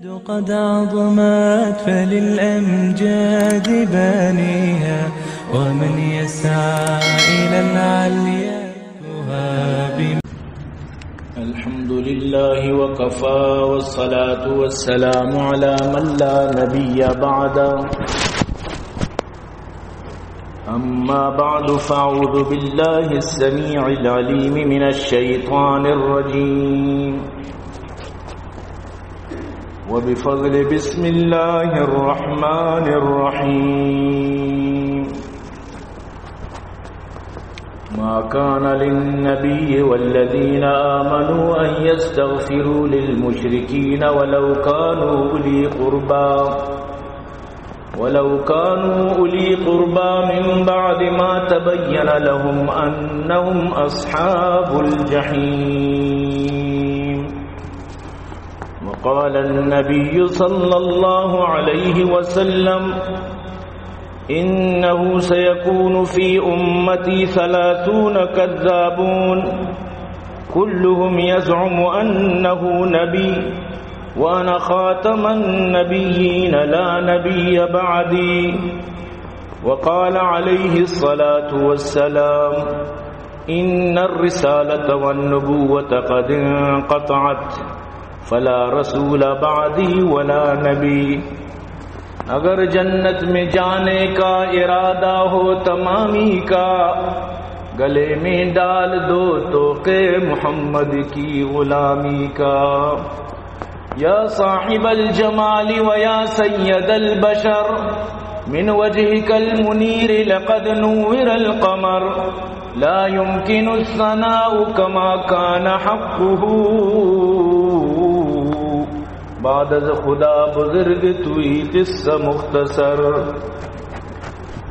قد عظمت فللأمجاد بانيها، ومن يسعى إلى العليا يهاب. الحمد لله وكفى، والصلاة والسلام على من لا نبي بعده. أما بعد، فأعوذ بالله السميع العليم من الشيطان الرجيم. وبفضل بسم الله الرحمن الرحيم. ما كان للنبي والذين آمنوا أن يستغفروا للمشركين ولو كانوا أولي قربى، ولو كانوا أولي قربى من بعد ما تبين لهم أنهم أصحاب الجحيم. وقال النبي صلى الله عليه وسلم: إنه سيكون في أمتي ثلاثون كذابون، كلهم يزعم أنه نبي، وأنا خاتم النبيين لا نبي بعدي. وقال عليه الصلاة والسلام: إن الرسالة والنبوة قد انقطعت، فلا رسول بعدي ولا نبي. اگر جنت میں جانے کا ارادہ ہو تمامی کا، گلے میں ڈال دو طوق محمد کی غلامی کا. يا صاحب الجمال ويا سيد البشر، من وجهك المنير لقد نور القمر، لا يمكن الثناء كما كان حقه. بعد از خدا بزرگ توئی قصہ مختصر.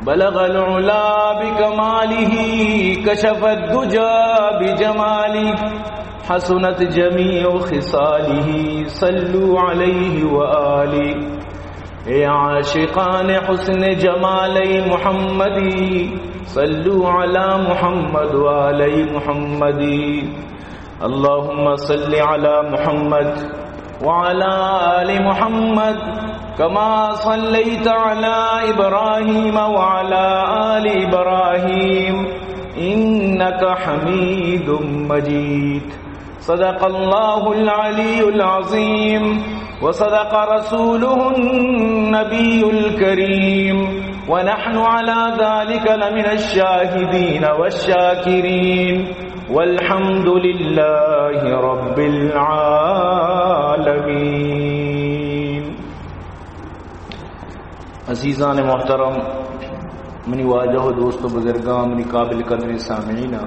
بلغ العلا بكماله، كشف الدجى بجماله، حسنت جميع خصاله، صلوا عليه وآله. اے عاشقان حسن جمال محمدی، صلوا على محمد وآل محمدی. اللهم صل على محمد وعلى آل محمد كما صليت على إبراهيم وعلى آل إبراهيم إنك حميد مجيد. صدق الله العلي العظيم وصدق رسوله النبي الكريم ونحن على ذلك لمن الشاهدين والشاكرين. والحمد لله رب العالمين. عزیزان محترم، منی واجہ و دوست و بزرگاں، منی قابل قدریں سامعیناں،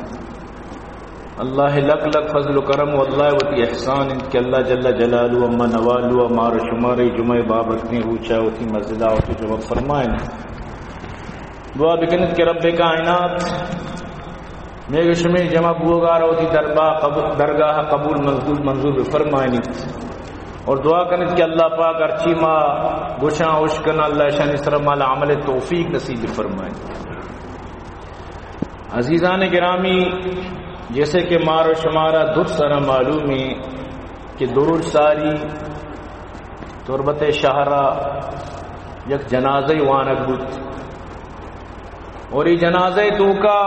اللہ لک لک فضل و کرم و اللہ وتی احسان انت کہ اللہ جل جلالہ اما نوالو مار و شمار جمعہ بابرکتیں روچا وتی مسجدہ وتی جمع فرمائن. دعا بکنت کہ رب کائنات میگہ شمے جمع بوگار وتی دربا قبول، درگاہ قبول منظور، منظور بفرمائنیت. اور دعا کنت کہ اللہ پاک ہرچی ما گوشاں اشکن، اللہ شانی سر مال عمل توفیق نصیب بفرمائنیت. عزیزان گرامی، جیسے کہ مار و شمارا در سر معلوم ہے کہ دروج ساری تربت شہرا یک جنازہ وانگ بوت. اور ای جنازہ توکا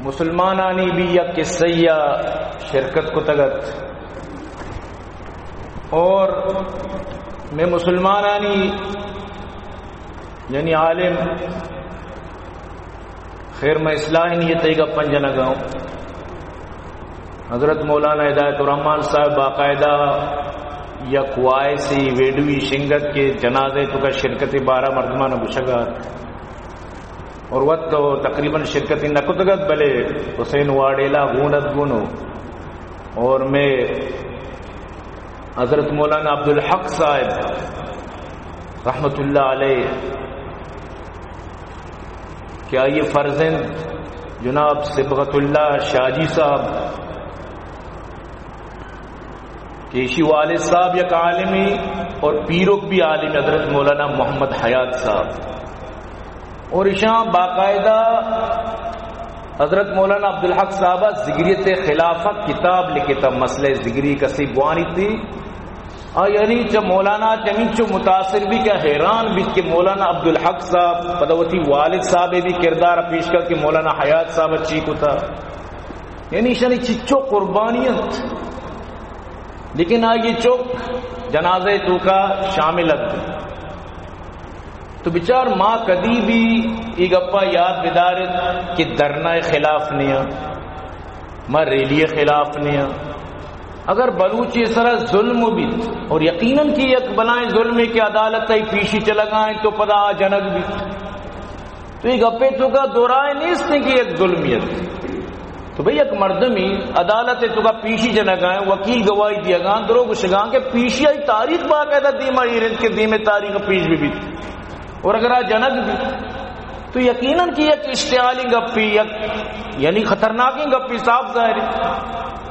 مسلمانانی بھی یک قصہ یا شرکت کتگت. اور میں مسلمانانی یعنی عالم، خیر میں اصلاح نیت ای گپن جنگاؤں، حضرت مولانا ہدایت الرحمان صاحب باقاعدہ یک وائسی ویڈیوی شنگت کے جنازے توکا شرکت بارہ مردمان گشگا اور وت تو تقریباً شرکت نہ کتگت، بلے حسین واڑیلا گونت گونو اور میں حضرت مولانا عبدالحق صاحب رحمت اللہ علیہ کہ آئی فرزند جناب صبغت اللہ شاہ جی صاحب کہ ایشی والد صاحب یک عالمی اور پیرک بھی عالم حضرت مولانا محمد حیات صاحب. اور ایشاں باقاعدہ حضرت مولانا عبدالحق صاحب زگریت خلافہ کتاب لکھتا، مسئلہ زگری کسی بوانی تھی. آ یعنی چہ مولانا چمینچو متاثر بی کہ حیران بیت کہ مولانا عبدالحق صاحب پدا وتی والد صاحب بھی کردار پیش کر کہ مولانا حیات صاحب چی کتا۔ یعنی ایشانی چچو قربانی انت، لیکن آئی چک جنازہ توکا شامل انت۔ تو بچار، ما کدی بھی ای گپا یاد بدارت کہ دھرنا خلاف نیا، ما ریلی خلاف نیا۔ اگر بلوچی سرا ظلم بیت، اور یقیناً کہ یک بلائیں ظلمے کہ عدالت ء پیشی چلگائیں تو پدا آ جنگ بیت، تو ای گپے توکا دو رائے نیست کہ یک ظلمیت۔ تو بھئی، یک مردمی عدالت توکا پیشی جنگائیں، وکیل گواہی دیگاں، درو گشگاں کہ پیشی آئی تاریخ باقاعدہ دیما ایر انت کہ دیمے تاریخ پیش بھی بیت۔ اور اگر آ جنگ بیت، تو یقیناً کہ یک اشتعالی گپی، یک یعنی خطرناکیں گپی، صاف ظاہر ہے۔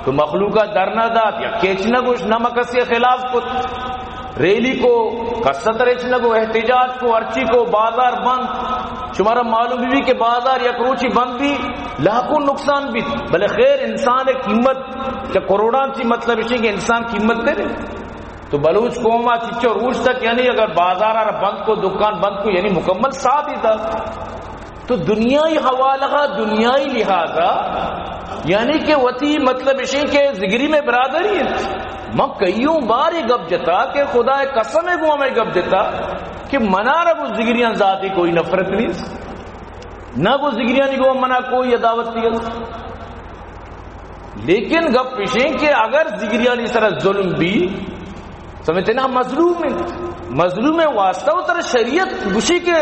تو مخلوقہ در نہ دات، یک کیچ نہ گوش، نہ مکسی خلاف کت، ریلی کو، کس تر ہچ نہ گو، احتجاج کو، ہرچی کو، بازار بند۔ شمارا معلوم بھی کہ بازار یک روچی بند بھی، لاکھوں نقصان بھی۔ بلے خیر، انسان قیمت چہ کروڑاں چی، مطلب اسی کہ انسان قیمت دے رہے۔ تو بلوچ قوم آ چچو روچ تک، یعنی اگر بازار آ بند کو، دکان بند کو، یعنی مکمل ساتھ ہی تھا۔ تو دنیائی حوالہ، دنیائی لحاظا، یعنی کہ وتی مطلب اشیں کہ زگری میں برادری انت۔ من کئیوں بار یہ گپ جتا کہ خدا قسم ہے گو ہمیں گپ جتا کہ منارا گو زگریاں ذاتی کوئی نفرت نہیں، نہ گو زگریانی گو منا کوئی عداوت نہیں۔ لیکن گپ اشیں کہ اگر زگریانی سرا ظلم بھی، سمجھتے نا، مظلوم ہے، مظلوم ہے واسطہ و ترا شریعت گوشی کہ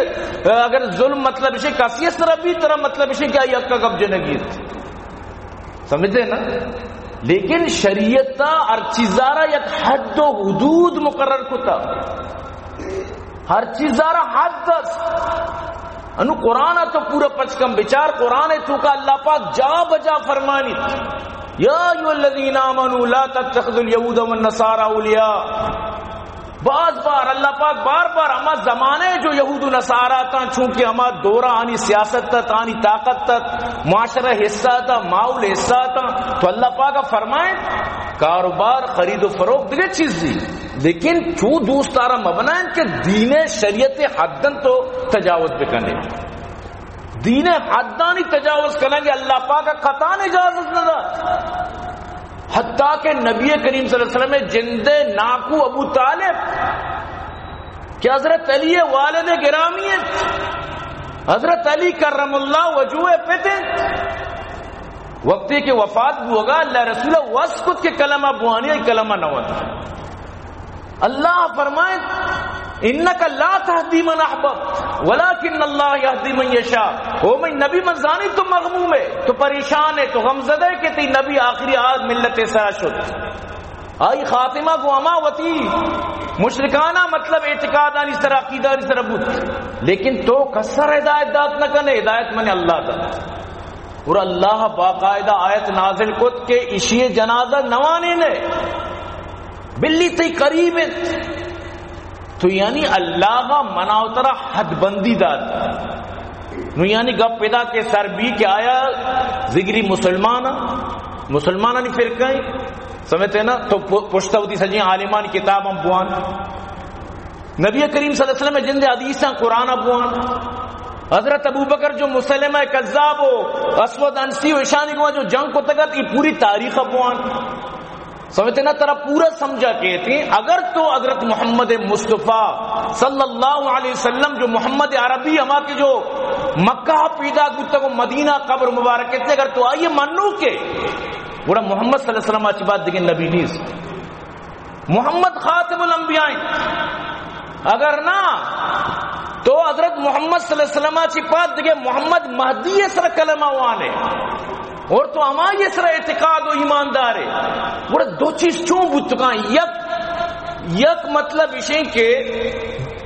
اگر ظلم مطلب اشیں کسی سرا بھی، ترا مطلب اشیں کہ آئی حق کا گپ جنگی ہے۔ سمجھتے نا؟ لیکن شریعت تا ہر چیزارا یک حد و حدود مقرر کتا۔ ہر چیزارا حد است۔ انو قرآن تو پورا پچ کم بچار، قرآن توکا اللہ پاک جا بجا فرمانی، یا ایھا الذین آمنوا لا تتخذوا الیہود والنصارى اولیاء۔ باز بار اللہ پاک بار بار ہما زمانے جو یہود و نصارہ تا، چونکہ ہما دورہ آنی سیاست تا، آنی طاقت تا، معاشرہ حصہ تا، ماحول حصہ تا، تو اللہ پاک فرمائے، کاروبار، خرید و فروخت دیگہ چیزی، لیکن چو دوستارا مبنائیں کہ دین شریعت حدن تو تجاوز بکنے۔ دین حدانی تجاوز کنگے اللہ پاک قطعاً اجازت نہ دا۔ حتیٰ کہ نبی کریم صلی اللہ علیہ وسلم جند ناکو ابو طالب کہ حضرت علی والد گرامی انت، حضرت علی کرم اللہ وجہ پت انت، وقتی کہ وفات بوگا اللہ رسول وس کت کہ کلمہ بوانی، کلمہ نہ وت۔ اللہ فرمائے، انک لا تہدی من احببت ولکن اللہ یہدی من یشاء۔ او من نبی، من زانی تو مغموم ہے، تو پریشان ہے، تو غمزدہ ہے کہ تی نبی آخری آ ملت سرا شد۔ آئی خاتمہ گو ہما وتی مشرکانہ مطلب اعتقادانی سرا، عقیدانی سرا بود، لیکن تو کسر ہدایت دات نہ کنے، ہدایت من اللہ دا۔ اور اللہ باقاعدہ آیت نازل کت کہ اشی جنازہ نوانی نے، بلی تی قریب انت۔ تو یعنی اللہ منا و ترا حد بندی دات۔ نو یعنی گپ پیدا کہ سر بی کہ آیا زگری مسلمان، مسلمانانی فرقہ ہیں، سمجھتے ہیں نا؟ تو پ-، پشتہ ہوتی سجیں عالمان کتاب ہم بوان۔ نبی کریم صلی اللہ علیہ وسلم جند حدیثاں قرآن بوان۔ حضرت ابوبکر جو مسلمہ کذاب و اسود انسی و اشانی گوا جو جنگ کو تگت، یہ پوری تاریخ بوان۔ سمجھتے نا؟ ترا پورا سمجھا کہتے ہیں، اگر تو حضرت محمد مصطفیٰ صلی اللہ علیہ وسلم جو محمد عربی ہما کہ جو مکہ پیدا بوتگ و مدینہ قبر مبارک اتنے، اگر تو آئیے منو کے، گڑا محمد صلی اللہ علیہ وسلم آچی بعد دیگه نبی نیست۔ محمد خاتم الانبیاء انت۔ اگر نہ تو حضرت محمد صلی اللہ علیہ وسلم چی پاد دیگه محمد مہدی سر کلمہ وانے اور تو ہمائی سر اعتقاد و ایماندار ہے۔ گڑا دو چیز چون بوتگاں؟ یک، یک مطلب اشیں کہ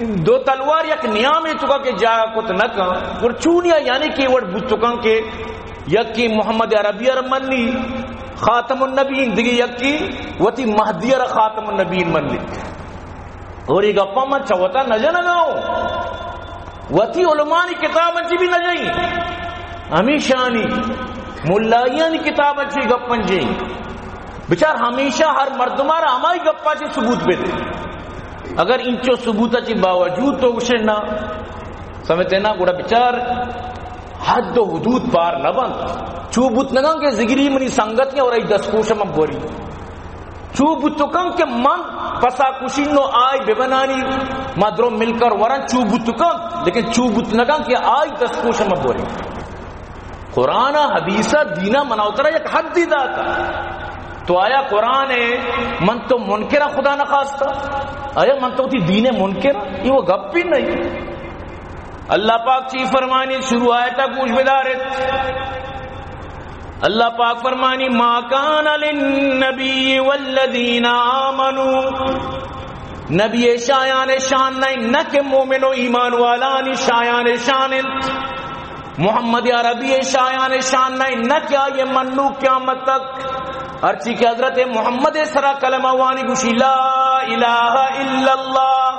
دو تلوار یک نیام توکا کہ جاگہ کت نہ کن۔ گڑا چونیا یعنی کہ وڑ بوتگاں کہ یکی محمد عربی ار منی خاتم النبیین، دگہ یکی وتی مہدی ار خاتم النبیین منی۔ اور یہ گپا من چہ وتا نہ جنگا ہوں، وتی علمانی کتاب چی بھی نہ جئی، ہمیشانی ملائیانی کتاب چی گپن جئی۔ بچار، ہمیشہ ہر مردم ءَ را ہمائی گپا چی ثبوت بدے۔ اگر انچو ثبوت چی باوجود تو گوشے نا، سمجھتے نا، گڑا بچار حد و حدود پار نہ بنت۔ چو بوت نگاں کہ زگری منی سنگت اور ای دستکوش من بوری۔ چو بوت کن کہ من پسا کشین و آئی ببنانی، ما درو مل کر ورن، چو بوت کن، لیکن چو بوت نگاں کہ آئی دستکوش من بوری۔ قرآن ءُ حدیث ءُ دین ءَ منا وترا یک حدی داتا۔ تو آیا قرآن ءَ من تو منکر ءَ خدا نخواستہ؟ آیا من تو وتی دین ءِ منکر ءَ؟ یہ وہ گپ ہی نہیں۔ اللہ پاک چی فرمانی، شروع آیت ءَ گوش بدارت۔ اللہ پاک فرمانی، ما کان للنبی والذین آمنوا، نبی شایان شان نہیں، نہ کہ مومن و ایمان والانی شایان شان انت۔ محمد عربی شایان شان نہیں، نہ کہ آئی منو قیامت تک۔ ہرچی کہ حضرت محمد سرا کلمہ وانی گوشی، لا الہ الا اللہ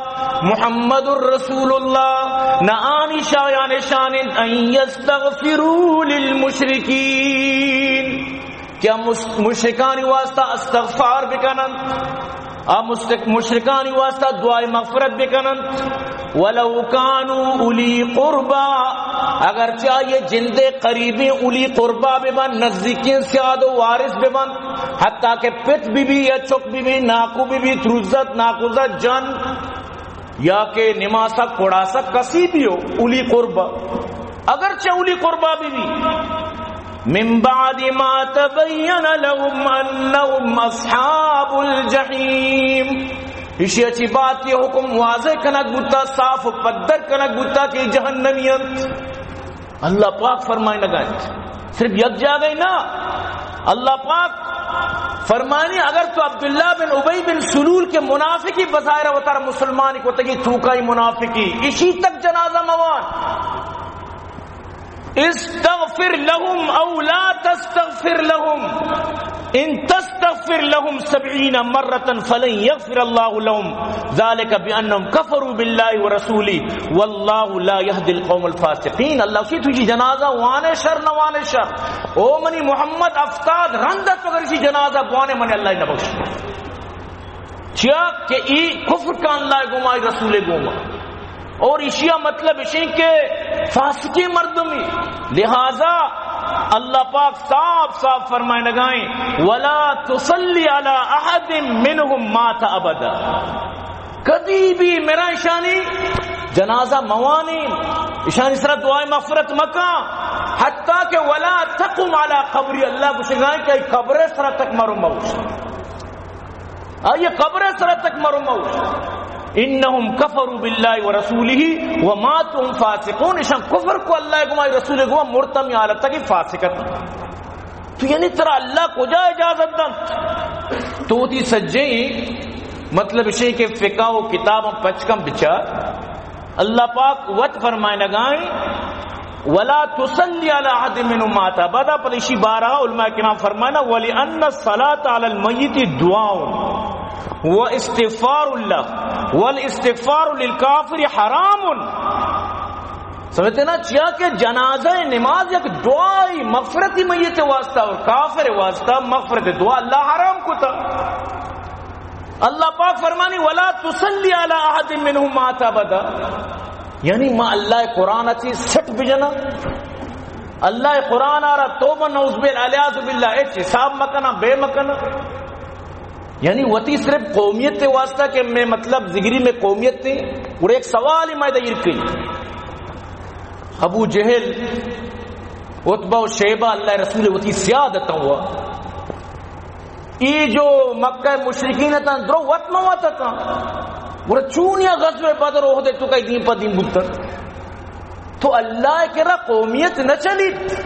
محمد رسول اللہ، نہ آنی شایان شان انت ان یستغفروا للمشرکین، کہ مش-، مشرکانی واسطہ استغفار بکنن۔ آ مشرک-، مشرکانی واسطہ دعائے مغفرت بکننت۔ ولو کانوا اولی قربا، اگرچہ یہ جندے قریبیں اولی قربا ببن، نزدیکیں سیاد و وارث ببن، حتیٰ کہ پت بی بی یا چک بی بی، ناکو بی بی، تروزت، ناکوزت، جن، یا کہ نماسک، کڑاسک کسی بھی ہو، اولی قربا، اگرچہ اولی قربا بی بی، من بعد ما تبین لهم انهم اصحاب الجحیم، ایشی اچی بات یہ حکم واضح کنگ بوتا، صاف و پدر کنگ بوتا کہ جہنمی انت۔ اللہ پاک فرمائے نگا انت، صرف یک جاگہ ہی نا، اللہ پاک فرمانی، اگر تو عبداللہ بن ابی بن سلول کہ منافقی بظاہر وتارا مسلمانی کتگی، توکائی منافقی، ایشی تک جنازہ موان۔ استغفر لهم او لا تستغفر لهم، ان تستغفر لهم سبعین مرة فلن یغفر الله لهم، ذلك بانهم کفروا بالله ورسوله، والله لا يهدي القوم الفاسقين۔ اللہ گوشی، تو جی جنازہ وانے شر نہ وانے شر، او منی محمد، ہفتاد رند تو اگر اسی جنازہ بوانے، من اللہ نہ بخش۔ چیا کہ ای کفر کا اللہ گوما، ای رسول گوما۔ اور اشیا مطلب اشیں کہ فاسقی مردمی۔ لہذا اللہ پاک صاف صاف فرمائے نگائیں، ولا تصلی علی احد منهم مات ابدا۔ کدی بھی میرا اشانی جنازہ موانی، اشانی سرا دعائے مغفرت مکان، حتیٰ کہ ولا تقم علی قبری، اللہ گوشگائیں کہ ای قبر سرا تک مرو موش۔ آئی قبر سرا تک مرو موش۔ انهم کفروا بالله ورسوله وماتوا وهم فاسقون، اشان کفر کو اللہ گما، رسول گما، مرتم حالت کی فاسقت۔ تو یعنی ترا اللہ کجا اجازت دنت؟ تو تی سجیں مطلب اشیں کہ فقہ و کتاب پچکم بچار، اللہ پاک وت فرمائنگائیں، ولا تصلی علی احد منهم مات ابدا۔ پر اشی بارہ علماء کرام فرمائنا، ولان الصلاة علی المیت دعاء و استغفار له، والاستغفار للکافر حرام۔ سمجھتے نا؟ چیا کہ جنازہ نماز یک دعائی، مغفرتی میت واسطہ اور کافر واسطہ مغفرت دعا اللہ حرام کتا۔ اللہ پاک فرمانی، ولا تصلی علی احد منهم مات ابدا۔ یعنی ما اللہ قرآن چی سٹ بجنا، اللہ قرآن آرا توبہ نعوذ باللہ، الیاذ باللہ، اچ حساب مکنا، بے مکنا۔ یعنی وتی صرف قومیت واسطہ کہ میں مطلب زگری میں قومیت تھی۔ اور ایک سوال ہی میں دیر کی، ابو جہل، عتبہ و شیبہ، اللہ رسول وتی سیادت ہوا۔ ای جو مکہ مشرکین اتاں، درو وت مہ وت اتاں۔ گڑا چونیا غزوہ بدر احد تو کئی دین پہ دین بوتن۔ تو اللہ کرا قومیت نہ چلیت۔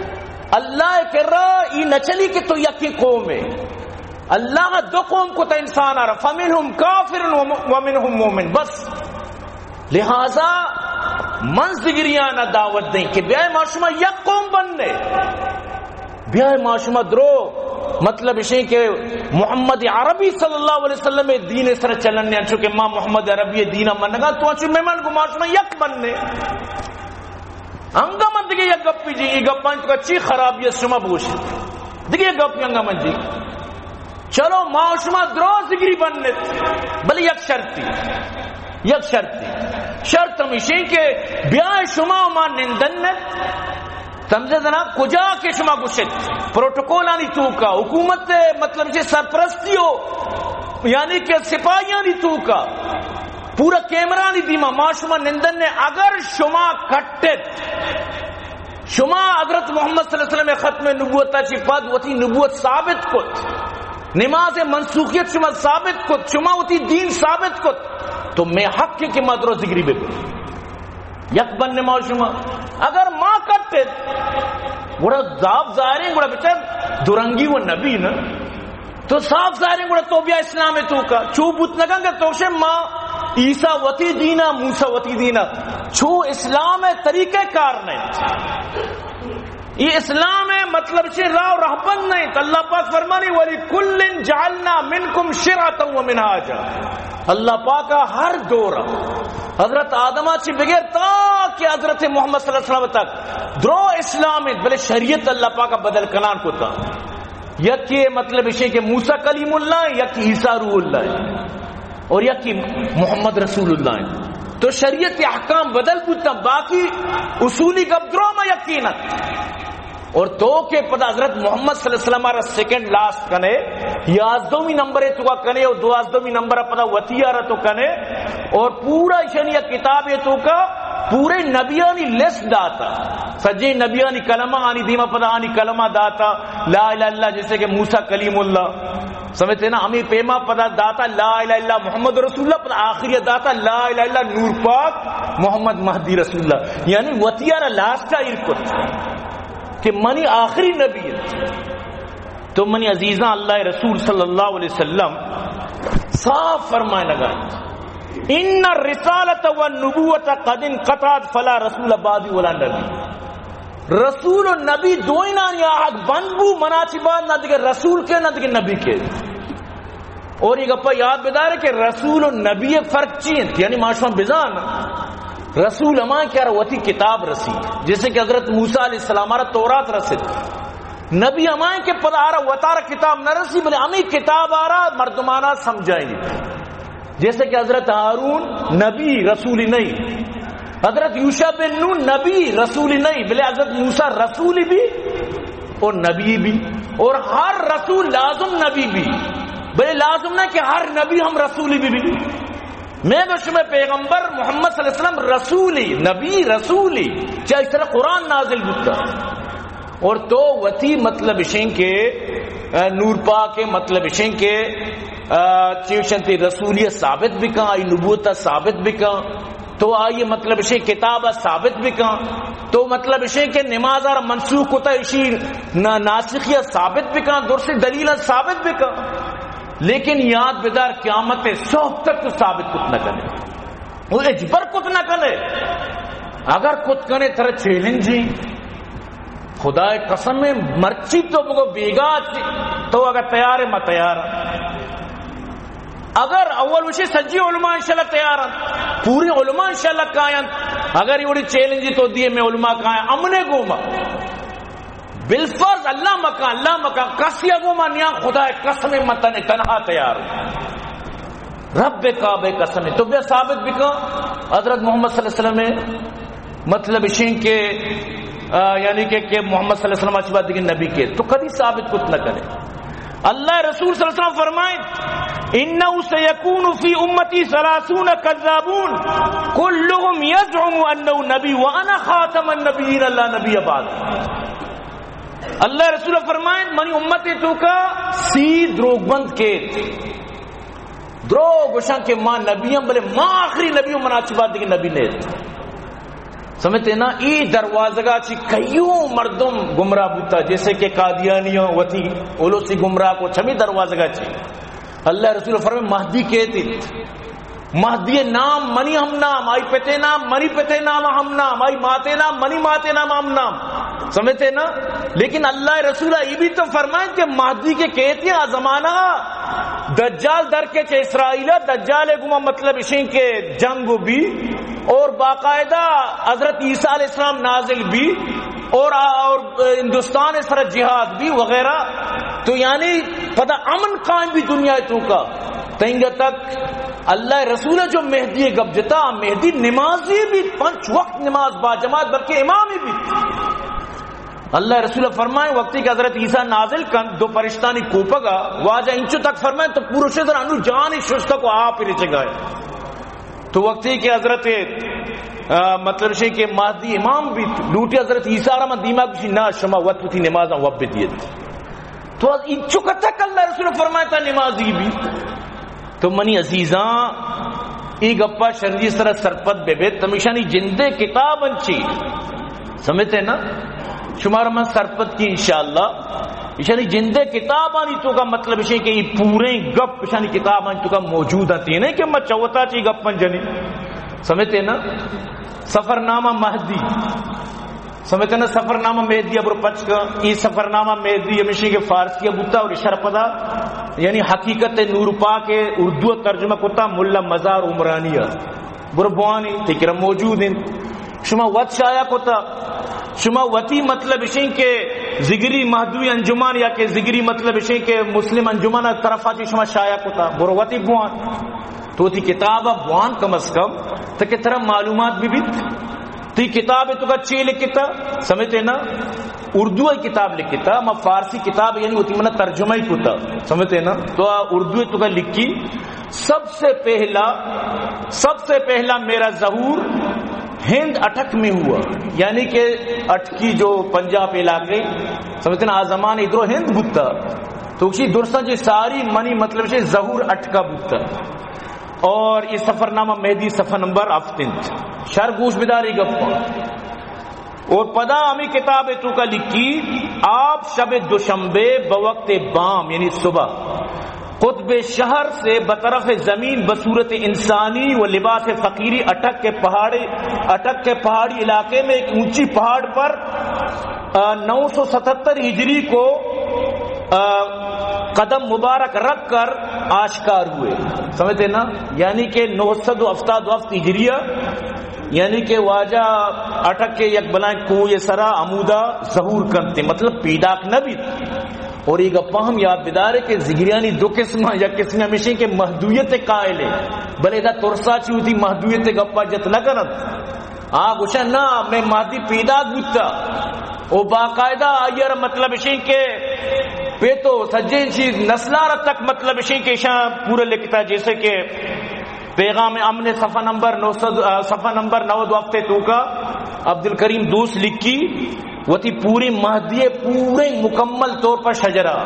اللہ کرا ای نہ چلی کہ تو یکی قوم ہے۔ اللہ دو قوم کتا انسان آرا، فمنهم کافر و، ومنهم مؤمن۔ بس۔ لہذا من زگریانا دعوت دیں کہ بیائے ما شما یک قوم بننے، بیائے ما شما درو، مطلب اشیں کہ محمد عربی صلی اللہ علیہ وسلم دین سر چلنے، انچو کہ ما محمد عربی دین منگا، تو انچو میں من گو ما شما یک بننے۔ انگا من دگہ یک گپی جی، ای گپانی تو چی خرابی ہے شما بوش۔ دگہ یک گپی انگا من جی۔ چلو، ما و شما درو ذگری بنت، بلے یک شرطی، یک شرطی۔ شرط ہمیشیں کہ بیا شما ما نندنت، سمجھے نا، کجا کہ شما گوشت، پروٹوکولانی توکا، حکومت، مطلب، چہ سرپرستی و، یعنی کہ سپاہیانی توکا، پورا کیمرانی دیما ما شما نندن نے۔ اگر شما کٹت، شما حضرت محمد صلی اللہ علیہ وسلم ختم نبوت چی پد وتی نبوت ثابت کت، نماز منسوخیت شما ثابت کت، شما وتی دین ثابت کت، تو میں حق ہے کہ ما درو ذگری بہ بہ یک بن ما و شما۔ اگر ما کٹت، گڑا صاف ظاہریں، گڑا بچار درنگی و نبی نا۔ تو صاف ظاہریں، گڑا تو بیا اسلام توکا۔ چو بوت نگن کہ تو شے ما عیسیٰ وتی دینا، موسیٰ وتی دینا۔ چو اسلام طریقہ کار نہیں۔ یہ اسلام ہے، مطلب، چہ راہ و رہبند نہیں۔ تو اللہ پاک فرمانی، "ولکل جعلنا منکم شرعة و منہاجا۔" اللہ پاک ہر دور، حضرت آدم چی بغیر تا کہ حضرت محمد صلی اللہ علیہ وسلم تک، درو اسلام ہے، بلے شریعت اللہ پاک بدل کنان کو تا۔ یکی مطلب اشے کہ موسیٰ کلیم اللہ ہے، یکی عیسیٰ روح اللہ ہے، اور یکی محمد رسول اللہ ہے۔ تو شریعت احکام بدل بوتا، باقی اصولی گپ درو ما یقین۔ اور تو کہ پدا حضرت محمد صلی اللہ علیہ وسلم را سیکنڈ لاسٹ کنے، یازدہمی نمبر تو کا کنے، اور دوازدہمی نمبر پدا وتی آرا تو کنے، اور پورا ایشانی یک کتاب ہے تو کا پورے نبیانی لسٹ داتا، سجے نبیانی کلمہ آنی دیما پدا آنی کلمہ داتا، لا الہ الا اللہ، جیسے کہ موسیٰ کلیم اللہ، سمجھتے نا؟ ہمیں پیما پدا داتا لا الہ الا محمد رسول اللہ، پدا آخری داتا لا الہ الا نور پاک محمد مہدی رسول اللہ، یعنی وتی آرا لاسٹ ایر کت کہ منی آخری نبی ہے۔ تو منی عزیزاں، اللہ رسول صلی اللہ علیہ وسلم صاف فرمائے لگا، "ان الرسالة والنبوة قد انقطعت فلا رسول بعدی ولا نبی۔" رسول و نبی دوئینانی آہگ بند بو، منا چی بعد نہ دگہ رسول کے، نہ دگہ نبی کے۔ اور یہ گپا یاد بدارے کہ رسول و نبی فرق چی انت؟ یعنی ما شما بزان، رسول ہما کہ آرا وتی کتاب رسی، جیسے کہ حضرت موسیٰ علیہ السلام آرا تورات رسید۔ نبی ہما کہ پدا آرا وتارا کتاب نہ رسی، بلے ہمیں کتاب آرا مردمانا سمجھائی۔ جیسے کہ حضرت ہارون نبی رسولی نہیں، حضرت یوشع بن نون نبی رسولی نہیں، بلے حضرت موسیٰ رسولی بھی اور نبی بھی، اور ہر رسول لازم نبی بھی، بلے لازم نہ کہ ہر نبی ہم رسولی بھی بھی۔ میں تو شمع پیغمبر محمد صلی اللہ علیہ وسلم رسولی، نبی رسولی، چاہے اس طرح قرآن نازل بوتا۔ اور تو وتی مطلب اشیں کہ، آ، نور پاک ہے، مطلب اشیں کہ، آ، چیوشنتی رسولی ثابت بکن، آئی نبوت ثابت بکن، تو آئی مطلب اشیں کتاب ثابت بکن، تو مطلب اشیں کہ نماز آر منسوخ کتا، اشی نا-، ناسخی ثابت بکن، درست دلیل ثابت بکن۔ لیکن یاد بدار، قیامت صبح تک تو ثابت کت نہ کنے۔ وہ اجبر کت نہ کنے۔ اگر کت کنے، ترا چیلنج ہی۔ خدائے قسم ہے، مرچی تو بگو بیگا چی، تو اگر تیار ہے، میں تیار ہوں۔ اگر اول وشی سجی علماء انشاءاللہ تیار ہیں، پوری علماء انشاءاللہ کائیں، اگر یہ وڑی چیلنج تو دیے، میں علماء کائیں، امنے گوما۔ بالفرض اللہ مکان، اللہ مکان، کسی اگو ما نیاں، خدائے قسم متن تنہا تیار ہوں۔ رب کعبہ قسم، تو بیا ثابت بکن حضرت محمد صلی اللہ علیہ وسلم، مطلب اشیں کہ، آ، یعنی کہ، کہ محمد صلی اللہ علیہ وسلم اچ بعد دیگہ نبی کے، تو کدی ثابت کت نہ کرے۔ اللہ رسول صلی اللہ علیہ وسلم فرمائے، "انه سيكون في امتي ثلاثون كذابون كلهم يزعم انه نبي وانا خاتم النبيين لا نبي بعدي۔" اللہ رسول فرمائیں، منی امت تو کا سی دروگ بند کے، دروگ گوشاں کہ ما نبی ہم، بلے ما آخری نبی ہوں، منا چی بعد دیگہ نبی نہیں۔ سمجھتے نا؟ ای دروازگا چی کئیوں مردم گمراہ بوتا، جیسے کہ قادیانیاں وتی اولوسی گمراہ کو چمی دروازگا چی۔ اللہ رسول فرمائے، مہدی کیت انت؟ مہدی نام منی ہم نام، آئی پتے نام منی پتے نام ہم نام، آئی ماتے نام منی ماتے نام ہم نام۔ سمجھتے نا؟ لیکن اللہ رسول یہ بھی تو فرمائیں کہ مہدی کے کیت انت آ زمانہ دجال در کے چہ اسرائیل، دجال گما مطلب اشیں کہ جنگ بھی اور باقاعدہ حضرت عیسیٰ علیہ السلام نازل بھی اور، اور ہندوستان سر جہاد بھی وغیرہ۔ تو یعنی پدا امن قائم بی دنیا توکا۔ تنگا تک اللہ رسول جو مہدی گپ جتا، مہدی نمازی بی، پنچ وقت نماز با جماعت، بلکہ امامی بی۔ اللہ رسول فرمائے، وقتی کہ حضرت عیسیٰ نازل کن دو فرشتانی کوپگا، واجہ انچو تک فرمائے تو پورو شدر انو جانی ششتہ کو آپ رچگائے۔ تو وقتی کہ حضرت، آ، مطلب شے کہ مہدی امام بی، لوٹی حضرت عیسیٰ را من دیما کشی، نہ، شما وت وتی نمازاں وب بدیت۔ تو از انچو کتک اللہ رسول فرمائے تا نمازی بی۔ تو منی عزیزاں، ای گپا شرنی سر سرپد بے بے، تمیشانی جندے کتاب انچی۔ سمجھتے نا؟ شمار من سرپد کی انشاءاللہ۔ ایشانی جندے کتابانی توکا مطلب شے کہ ای پورے گپ ایشانی کتابانی توکا موجود ہیں، نہیں کہ میں چوتا چی گپ من جنی۔ سمجھتے نا؟ سفرنامہ مہدی۔ سمجھتے نا؟ سفرنامہ مہدی ابر پچ کا، ای سفرنامہ مہدی ہمیشہ کہ فارسی بوتا اور اشار پدا، یعنی حقیقت نور پاک اردو ترجمہ کتا ملا مزار عمرانی۔ برو بوانی، تکرا موجود ہیں۔ شما وت شایع کتا، شما وتی مطلب اشیں کہ ذگری مہدوی انجمن یا کہ ذگری مطلب اشیں کہ مسلم انجمن طرفا چی شما شایع کتا، برو وتی بوان۔ تو وتی کتاب بوان کم از کم، تاکہ ترا معلومات بی بیت۔ تی کتاب توکا چی لکھتا؟ سمجھتے نا؟ اردو ای کتاب لکھتا، ما فارسی کتاب یعنی وتی منا ترجمہ ہی کتا۔ سمجھتے نا؟ تو آ اردو توکا لکھی، سب سے پہلا، سب سے پہلا میرا ظہور ہند اٹک میں ہوا، یعنی کہ اٹکی جو پنجاب علاقے، سمجھتے نا، آ زمان ادرو ہند بوتا، تو اسی درساں جی ساری منی مطلب سے ظہور اٹکا بوتا۔ اور یہ سفرنامہ مہدی صفحہ نمبر ہفت انت۔ شر گوش بداری گپا۔ اور پدا ہمیں کتاب توکا لکھی، آپ شب دوشنبے بوقت بام، یعنی صبح، قطب شہر سے بطرف زمین بصورت انسانی و لباس فقیری اٹک کے پہاڑی، اٹک کے پہاڑی علاقے میں ایک اونچی پہاڑ پر، آ، نو سو ستہتر ہجری کو، آ، قدم مبارک رکھ کر آشکار ہوئے۔ سمجھتے نا؟ یعنی کہ نو سد و ہفتاد و ہفت ہجریہ، یعنی کہ واجہ اٹک کے یک بلائیں کوہ سرا ہمودا ظہور کنتے، مطلب پیداک نہ بیت۔ اور یہ گپا ہم یاد بدارے کہ ذگریانی دو قسم، یک قسم ہمیشہ کہ مہدویت قائل ہے، بلے ادا ترسا چی ہوتی مہدویت گپا جت نہ کنت۔ آ گوشن نا، میں مہدی پیداک بوتا۔ او باقاعدہ آئیار مطلب اشیں کہ پہ تو سجیں چیز نسلار تک مطلب اشیں کہ اشاں پورا لکھتا، جیسے کہ پیغام امن صفحہ نمبر نو سد، آ، صفحہ نمبر نود و ہفت توکا عبدالکریم دوست لکھی، وتی پوری مہدی پورے مکمل طور پر شجرہ۔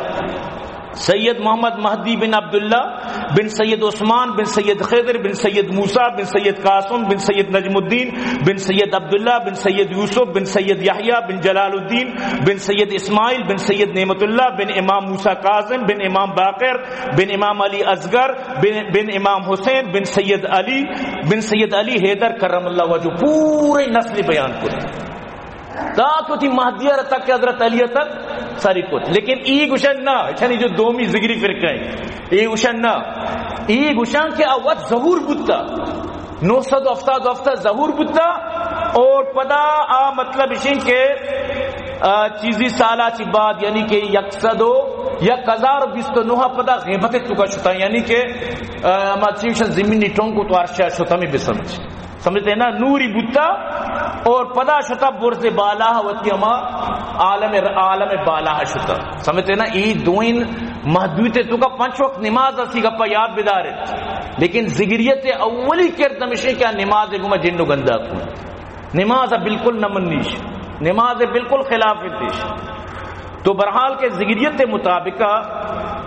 سید محمد مہدی بن عبداللہ بن سید عثمان بن سید خضر بن سید موسیٰ بن سید قاسم بن سید نجم الدین بن سید عبداللہ بن سید یوسف بن سید یحییٰ بن جلال الدین بن سید اسماعیل بن سید نعمت اللہ بن امام موسیٰ کاظم بن امام باقر بن امام علی اصغر بن، بن امام حسین بن سید علی بن سید علی حیدر کرم اللہ وجہ، پورے نسل بیان کرتے۔ تا تو تھی مہدی را تک کہ حضرت علی تک ساری کت۔ لیکن ای گوشن نہ، اشانی جو دومی ذگری فرقہ ہیں، ای گوشن نہ، ای گوشن کہ آ وت ظہور بوتا، نو سد و ہفتاد و ہفت ظہور بوتا، اور پدا آ مطلب اشیں کہ، آ، چیزی سالا چی بعد، یعنی کہ یک سد و، یک ہزار و بیست و نو پدا غیبت توکا شتا، یعنی کہ، آ، ہما چیز زمینی ٹونک تو عرشا شتا، ہمیں بسمجھ۔ سمجھتے نا؟ نوری بوتا اور پدا شتا برز بالا وتی ہما عالم، عالم بالا شتا۔ سمجھتے نا؟ ای دوئین مہدویت توکا پنچ وقت نماز اسی گپا یاد بدارے۔ لیکن ذگریت اولی کرد ہمیشہ کہ نماز گما جن و گندا کو۔ نماز بالکل نہ منیش۔ نماز بالکل خلاف دیش۔ تو برحال کہ ذگریت مطابق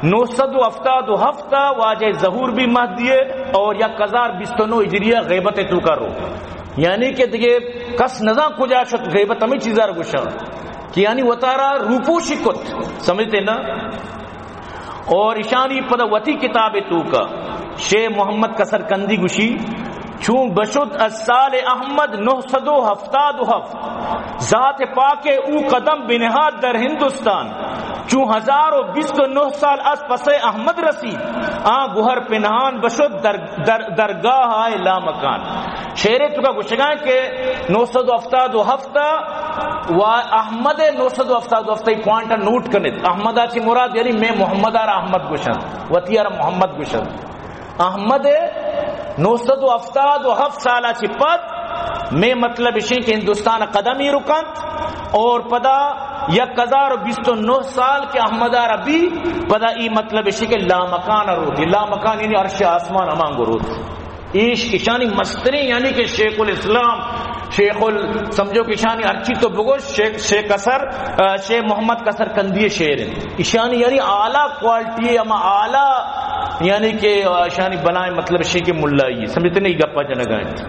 نو سد و ہفتاد و ہفت واجہ ظہور بی مہدی اور یک ہزار بیست و نو ہجریہ غیبت توکا رو۔ یعنی کہ دیگہ کس نزان کجا شت، غیبت ہمیں چیزا رو گوشا کہ یعنی وتارا روپوشی کت۔ سمجھتے نا؟ اور اشانی پدا وتی کتاب توکا شیخ محمد کسرکندی گوشی، چون بشد از سال احمد نهصد و هفتاد و هفت، ذات پاک او قدم بنهاد در هندوستان، چون هزار و بیست و نه سال از پس احمد رسید، آن گوهر پنهان بشد در، در، در درگاه لامکان۔ شعر توکا گوشگا کہ نو سد و ہفتاد و ہفت و احمد نو سد و ہفتاد و ہفت، ای پوائنٹ نوٹ کنیت۔ احمد ءَ چی مراد؟ یعنی مئے محمد ءَ را احمد گوشنت، وتی ءَ را محمد گوشنت۔ احمد نو سد و ہفتاد و ہفت سال ءَ چی پد، مئے مطلب اشیں کہ ہندوستان قدمی رکنت اور پدا یک ہزار و بیست و نو سال کہ احمد ءَ را بی، پدا ای مطلب اشیں کہ لامکان روت۔ لامکان یعنی عرش آسمان ہمانگو روت۔ ایش اشانی مستریں، یعنی کہ شیخ الاسلام، شیخ ال-، سمجھو کہ اشانی ہرچی تو بگوش، شیخ، شیخ قصر، آ، شیخ محمد قصر قندی شعر انت۔ اشانی یعنی اعلیٰ کوالٹی، ہما اعلیٰ، یعنی کہ، آ، اشانی بلائیں مطلب شیخ ملائی، سمجھتے نہیں، گپا جنگا انت۔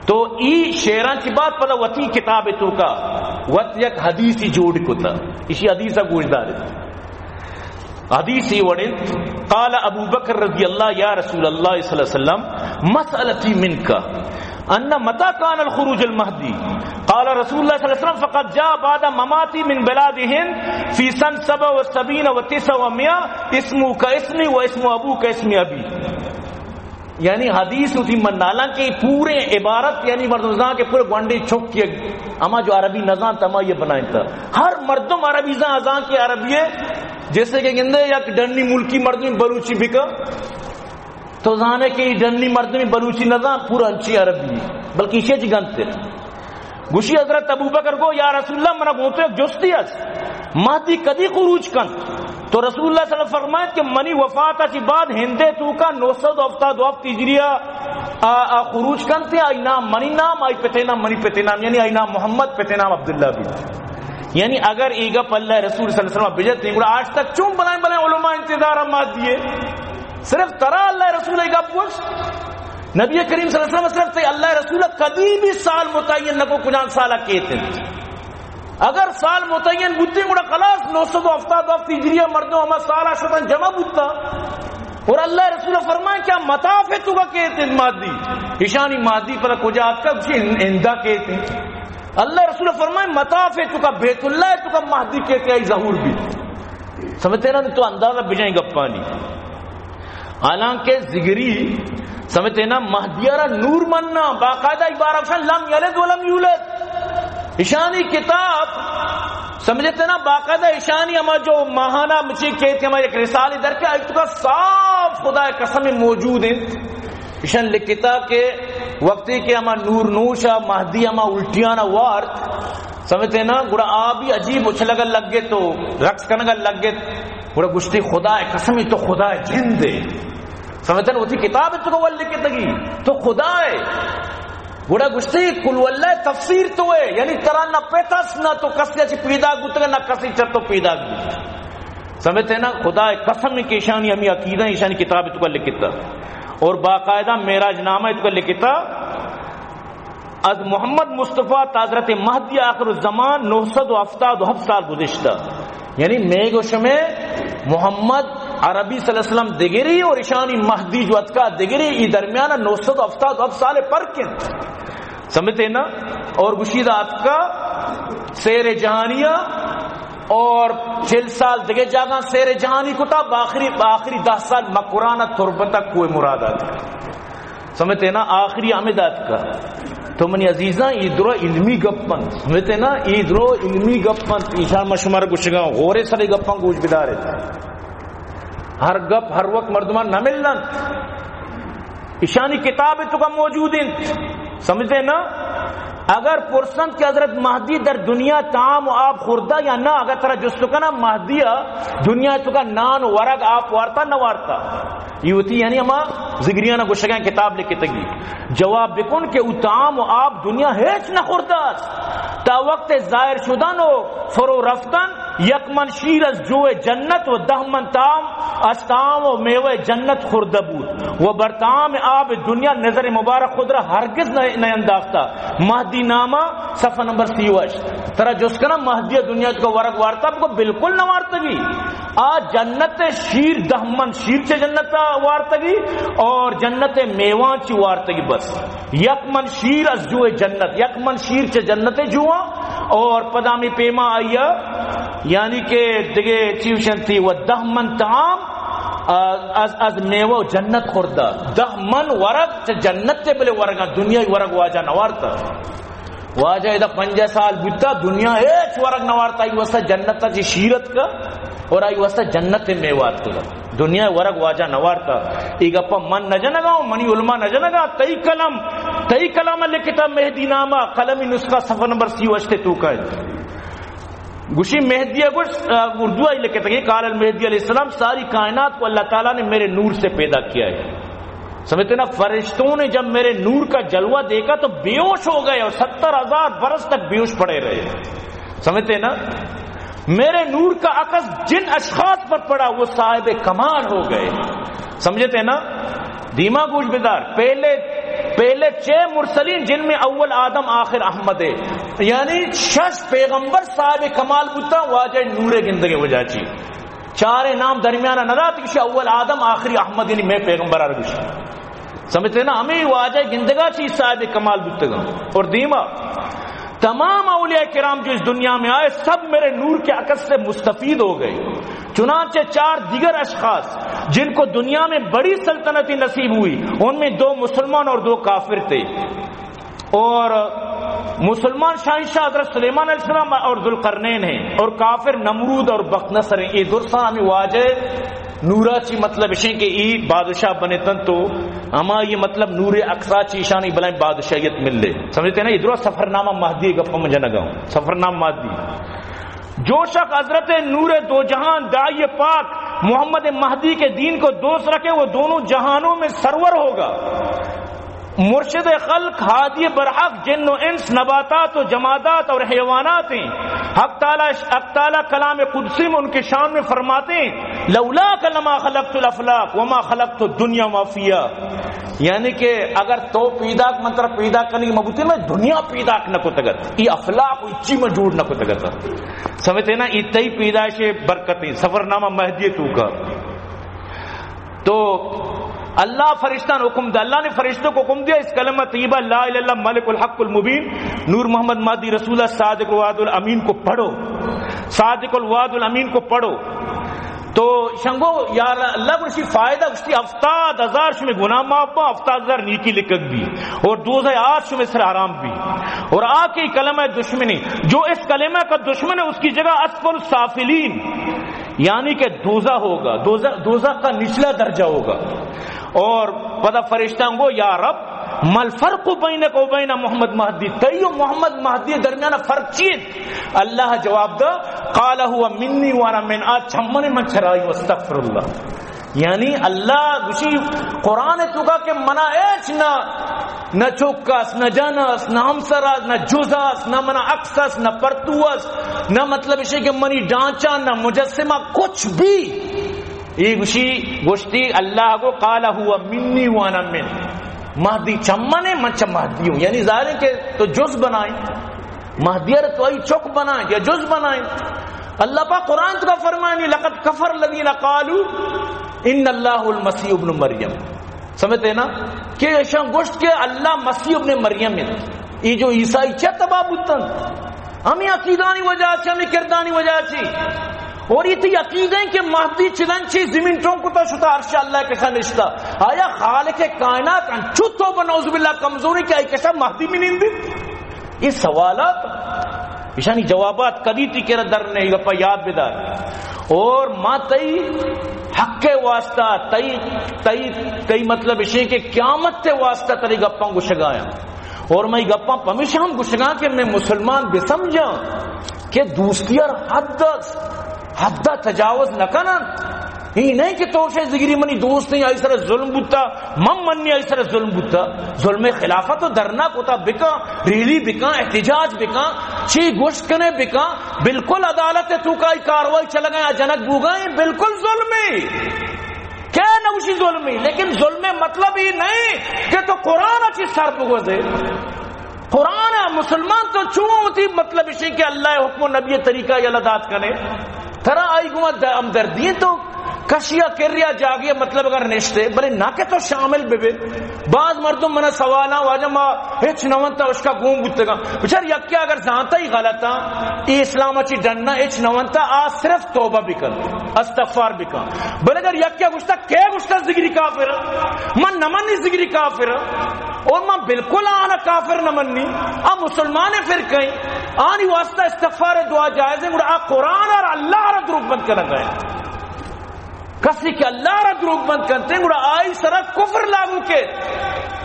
تو ای شعراں چی بات پدا وتی کتاب توکا وت یک حدیثی جوڑ کتا۔ اشی حدیثا گوش دارے۔ حدیث ای وڑ انت، قال ابو بکر رضی اللہ، یا رسول اللہ صلی اللہ علیہ وسلم، مسألتی منک ان متى كان الخروج المهدي؟ قال رسول الله صلى الله عليه وسلم، فقد جاء بعد مماتي من بلاد هند في سنة سبع وسبعين وتسعمائة، اسمه كاسمي واسم أبوه كاسم أبي. یعنی حدیث وتی منالاں کہ پورے عبارت، یعنی مردم زان کہ پورے گونڈے چک، یہ ہما جو عربی نزان تما یہ بنائیں تھا۔ ہر مردم عربی زان، زان کہ عربی ہے، جیسے کہ گندے یک ڈنی ملکی مردمی بلوچی بکا، تو زانے کہ ای ڈنی مردمی بلوچی نزان، پورا انچی عربی، بلکہ ایشی چی گنتے۔ گوشی حضرت ابوبکر گو، یا رسول اللہ، منا گوں تو یک جستی است، مہدی کدی خروج کنت؟ تو رسول اللہ صلی اللہ علیہ وسلم فرمائیت کہ منی وفات چی بعد ہندے توکا نو سد و ہفتاد و ہفت ہجریہ آ، آ خروج کنت، آئی نام منی نام، آئی پتے نام منی پتے نام، یعنی آئی نام محمد، پتے نام عبداللہ بیت۔ یعنی اگر ای گپ اللہ رسول صلی اللہ علیہ وسلم بجت، گڑا آج تک چون بلائیں بلائیں علماء انتظار ہم مہدی ہے؟ صرف ترا اللہ رسول ای گپ گوشت؟ نبی کریم صلی اللہ علیہ وسلم صرف تے اللہ رسول کدی بھی سال متعین نہ کو، کجام سال کیت انت۔ اگر سال متعین بوتیں گڑا خلاص، نو سد و ہفتاد و ہفت ہجریہ مردم ہما سال شتن جمع بوتا۔ اور اللہ رسول فرمائے، کیا مطاف توکا کیت انت مہدی؟ اشانی مہدی پر کجا آتکا؟ گوشی ہن-، ہندا کیت انت۔ اللہ رسول فرمائے، مطاف توکا، بیت اللہ توکا مہدی کیت، آئی ظہور بیت۔ سمجھتے نا؟ تو اندازہ بجائیں گپانی۔ حالانکہ زگری، سمجھتے نا، مہدی را نور مننا، باقاعدہ عبارہ گوشن لم یلد ولم یولد۔ اشانی کتاب، سمجھتے نا، باقاعدہ اشانی ہما جو ماہانہ مچی کیت، ہما یک رسالے در کے، آئی توکا صاف خدا قسم موجود انت۔ اشان لکھتا کہ وقتی کہ ہما نور نوش آ مہدی ہما الٹیانا وارت، سمجھتے نا، گڑا آ بھی عجیب اچھلگا لگے تو رقص کنگا لگے، گڑا گشتی خدا قسم تو خدا جند ہے۔ سمجھتے نا، وتی کتاب توکا ول لکھتگی تو خدا ہے۔ گڑا گشتی کل واللہ تفسیر تو ہے، یعنی ترا نہ پتس نہ تو کسی چی پیدا گتگ نہ کسی چتو پیدا گتگ۔ سمجھتے نا، خدا قسم کہ اشانی ہمی عقیدہ، اشانی کتاب توکا لکھتا اور باقاعدہ معراج نامہ توکا لکھتا۔ از محمد مصطفی تا حضرت مہدی آخر الزمان نو سد و ہفتاد و ہفت سال گزشتہ۔ یعنی مئے گو شمے محمد عربی صلی اللہ علیہ وسلم دگری اور اشانی مہدی جو اتکا دگری، ای درمیان نو سد و ہفتاد و ہفت سال فرق انت۔ سمجھتے نا؟ اور گشید اتکا سیر جہانیہ اور چل سال دگہ جاگہ سیر جہانی کتا، باخری، باخری دہ سال مکران تربت کوہ مراد اتکا۔ سمجھتے نا، آخری ہمے دات کا۔ تو منی عزیزاں، ای درو علمی گپ انت۔ سمجھتے نا، ای درو علمی گپ انت۔ ایشان ما شمار گوشگاں، غورے سرے گپاں گوش بدارے۔ ہر گپ ہر وقت مردمان نہ ملنت۔ ایشانی کتاب توکا موجود انت۔ سمجھتے نا؟ اگر پرسنت کہ حضرت مہدی در دنیا طعام و آب خوردا یا نہ، اگر ترا جست کنا مہدی دنیا توکا نان و ورگ آپ وارتا نہ وارتا، ای وتی یعنی ہما زگریانا گوشگیں کتاب لکھتگی۔ جواب بکن کہ او طعام و آب دنیا ہیچ نہ خوردہ است۔ تا وقت ظاہر شدن و فرو رفتن یک من شیر از جوع جنت و دہ من طعام از طعام و میوہ جنت خوردہ بود و بر طعام آب دنیا نظر مبارک خود را ہرگز نہ، نینداختہ۔ مہدی نامہ، صفحہ نمبر سی و ہشت۔ ترا جست کنا مہدی دنیا توکا ورگ وارتا؟ بگو بالکل نہ وارتگی۔ آ جنت شیر، دہ من شیر چہ جنت وارتگی اور جنت میوان چی وارتگی بس۔ یک من شیر از جوع جنت، یک من شیر چہ جنت جوا اور پدا ہمے پیما آیا، یعنی کہ دگہ چی وشنتی و دہ من طعام، آ، از، از میوہ جنت خوردہ۔ دہ من ورگ چہ جنت بلے ورگا، دنیای ورگ واجہ نوارتا۔ واجہ ادا پنجاہ سال بوتا، دنیا ہچ ورگ نوارتا، ای واسطہ جنت چی شیرت کا اور ای واسطہ جنت میوات کا۔ دنیا ورگ واجہ نوارتا۔ ای گپا من نہ جنگا ہوں، منی علماء نہ جنگا، تئی قلم، تئی قلم لکھتا مہدی نامہ، قلمی نسخہ صفحہ نمبر سی و ہشت توکا ہے۔ گوشی مہدی گوشت، آ، اردو آئی لکھتا کہ قال المہدی علیہ السلام، ساری کائنات کو اللہ تعالیٰ نے میرے نور سے پیدا کیا ہے۔ سمجھتے نا، فرشتوں نے جب میرے نور کا جلوہ دیکھا تو بے ہوش ہو گئے اور ستر ہزار برس تک بے ہوش پڑے رہے۔ سمجھتے نا، میرے نور کا عکس جن اشخاص پر پڑا وہ صاحب کمال ہو گئے۔ سمجھتے نا، دیما گوش بدار، پہلے، پہلے چھ مرسلین جن میں اول آدم آخر احمد ہے، یعنی شش پیغمبر صاحب کمال بوتا واجہ نور گندگے وجہ چی۔ چارے نام درمیان نہ دات کہ اول آدم آخری احمد، یعنی میں پیغمبر آر گوشی۔ سمجھتے نا، ہمیں واجہ گندگا چی صاحب کمال بوتگا۔ اور دیما تمام اولیاء کرام جو اس دنیا میں آئے، سب میرے نور کے عکس سے مستفید ہو گئے۔ چنانچہ چار دیگر اشخاص جن کو دنیا میں بڑی سلطنتیں نصیب ہوئی، ان میں دو مسلمان اور دو کافر تھے۔ اور مسلمان شہنشاہ حضرت سلیمان علیہ السلام اور ذوالقرنین ہیں، اور کافر نمرود اور بختنصر ہیں۔ یہ درساں ہمیں واجہ نورا چی مطلب اشیں کہ ای بادشاہ بنے تن تو ہما یہ مطلب نور اقصا چی شانی بلائیں بادشاہیت مل لے۔ سمجھتے نا، ادرو سفرنامہ مہدی گپ من جنگا ہوں، سفرنامہ مہدی۔ جو شخص حضرت نور دو جہان داعی پاک محمد مہدی کے دین کو دوست رکھے، وہ دونوں جہانوں میں سرور ہوگا۔ مرشد خلق، ہادی برحق جن و انس، نباتات و جمادات اور حیوانات ہیں۔ حق تعالیٰ، حق تعالیٰ کلام قدسی میں ان کی شان میں فرماتے ہیں، "لولاک لما خلقت الافلاک وما خلقت الدنیا وما فیہا۔" یعنی کہ اگر تو پیداک من ترا پیداک کنی مبوتی، میں دنیا پیداک نہ کتگت، ای افلاک و چی میں جوڑ نہ کتگت۔ سمجھتے نا، ای تئی پیدائش برکتیں۔ سفرنامہ مہدی توکا۔ تو اللہ فرشتان حکم دیا، اللہ نے فرشتوں کو حکم دیا، اس کلمہ طیبہ لا الہ الا اللہ ملک الحق المبین نور محمد مہدی رسول اللہ صادق الوعد الامین کو پڑھو، صادق الوعد الامین کو پڑھو۔ تو شنگو یا اللہ، گوشی فائدہ، گوشتی ہفتاد ہزار شمے گناہ معاف با، ہفتاد ہزار نیکی لکھگ بی، اور دوزہ آس شمے سر حرام بی، اور آ کے کلمہ دشمنی، جو اس کلمہ کا دشمن ہے اس کی جگہ اسفل السافلین، یعنی کہ دوزہ ہوگا، دوزہ، دوزہ کا نچلا درجہ ہوگا۔ اور پدا فرشتہ گو، یا رب، ما الفرق بینک و بین محمد مہدی، تئی و محمد مہدی درمیان فرق چی ہے؟ اللہ جواب دا، قال هو منی وانا من، آ چمن من چرائی، استغفر اللہ۔ یعنی اللہ گوشی قرآن توکا کہ منا ایچ نہ، نہ چوکاس، نہ جناس، نہ ہمسراس، نہ جزاس، نہ منا عکساس، نہ پرتواس، نہ مطلب اشے کہ منی ڈانچہ، نہ مجسمہ، کچھ بھی۔ یہ گوشی، گوشتی اللہ کو، قال هو منی وانا من۔ مہدی چمن ہے، من چہ مہدی ہوں۔ یعنی ظاہر ہے کہ تو جز بنائیں، مہدی ار تو آئی چک بنائیں یا جز بنائیں۔ اللہ پاک قرآن توکا فرمانی، لقد کفر الذین قالوا ان اللہ المسیح ابن مریم۔ سمجھتے نا کہ ایشاں گوشت کہ اللہ مسیح ابن مریم ہے۔ یہ جو عیسائی چہ تباہ بوتن، ہمیں عقیدانی وجہ سے، ہمیں کردانی وجہ سے۔ اور یہ تئی عقیدہ ہیں کہ مہدی چدن چی زمین ٹونک کتا شتا عرش اللہ کے نشتا۔ آیا خالق کائنات انچو توبہ نعوذ باللہ کمزوری کہ آئی کشا مہدی منندی؟ یہ سوالات، ایشانی جوابات کدی تئی کرا در نہیں، گپا یاد بدار۔ اور ما تئی حق کے واسطہ، تئی، تئی، تئی مطلب اشے کہ قیامت کے واسطہ تری گپاں گشگایا۔ اور میں گپاں پمیشہ ہم گشگا کہ میں مسلمان بسمجھاں کہ دوستی اور حد، حد تجاوز نہ کنن۔ یہ نہیں کہ تو شے زگری منی دوست ہیں، آئی سر ظلم بوتا، من منی آئی سر ظلم بوتا۔ ظلم خلافت و دھرنا کوتا بکا، ریلی بکا، احتجاج بکا، چی گوشت کنے بکا، بالکل عدالت توکا ای کاروائی چلگا یا جنگ بوگا، یہ بالکل ظلم ہے۔ کیا نوشی ظلم ہے؟ لیکن ظلم مطلب یہ نہیں کہ تو قرآن چی سر بگوزے۔ قرآن ء مسلمان تو چون وتی مطلب اشی کہ اللہ ء حکم و نبی ء طریقہ یلہ دات کنے، ترا آئی گوما د-، ہمدردی انت تو کشیا کریا جاگے مطلب اگر نشتے، بلے نہ کہ تو شامل بہ بے۔ بعض مردم منا سوالاں، واجہ ما ہچ نہ ونتا اشکا گون بوتگاں۔ بچار یکے اگر زانتا ہی غلطاں، اے اسلام ء چی ڈنہ ہچ نہ ونتا، آ صرف توبہ بکن، استغفار بکن۔ بلے اگر یکے گوشتا، کے گوشتا زگری کافر؟ من نہ منی زگری کافر۔ اور من بالکل آہانا کافر نہ منی، آ مسلمان فرقہ ایں، آنی واسطہ استغفار دعا جائز ایں، گڑا آ قرآن اور اللہ را دروگ بند کنگ ءَ ایں۔ کسی کہ اللہ را دروگ بند کنتے، گڑا آئی سرا کفر لاگو کے۔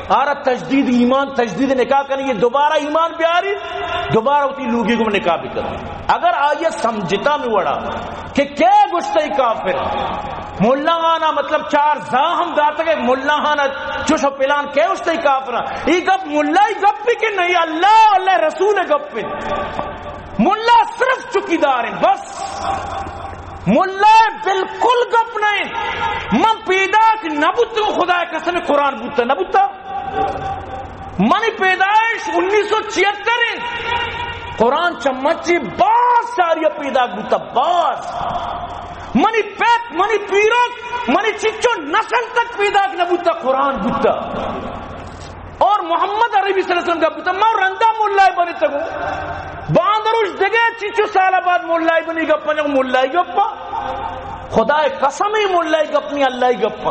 آرا تجدید ایمان، تجدید نکاح کنی، یہ دوبارہ ایمان بیاری، دوبارہ وتی لوگی گوں نکاح بکن۔ اگر آئی سمجھتا میں وڑا کہ کئے گوشتئی کافر؟ ملا آنا مطلب چار زاہم داتگ، ملا آنا چوش و پلان کئے گوشتئی کافر؟ ای گپ ملائی گپ بھی کہ نہیں، اللہ، اللہ رسول گپ۔ ملا صرف چوکیدار ایں، بس۔ ملا بالکل گپ نہ ایں۔ من پیداک نہ بوتوں، خدا قسم، قرآن بوتا نہ بوتا۔ منی پیدائش انیس سو چھہتر ایں۔ قرآن چمچی باز ساری پیداک بوتا، باز۔ منی پت، منی پیرک، منی چچو نسل تک پیداک نہ بوتا، قرآن بوتا۔ اور محمد عربی صلی اللہ علیہ وسلم گپ بوتا، ما رندا ملائے بنتگوں۔ باندروش دگہ چیچو سال بعد ملائے بنی گپ، نہ ملائے گپ۔ خدائے قسم، ای ملائے گپ نہیں، اللہ گپ۔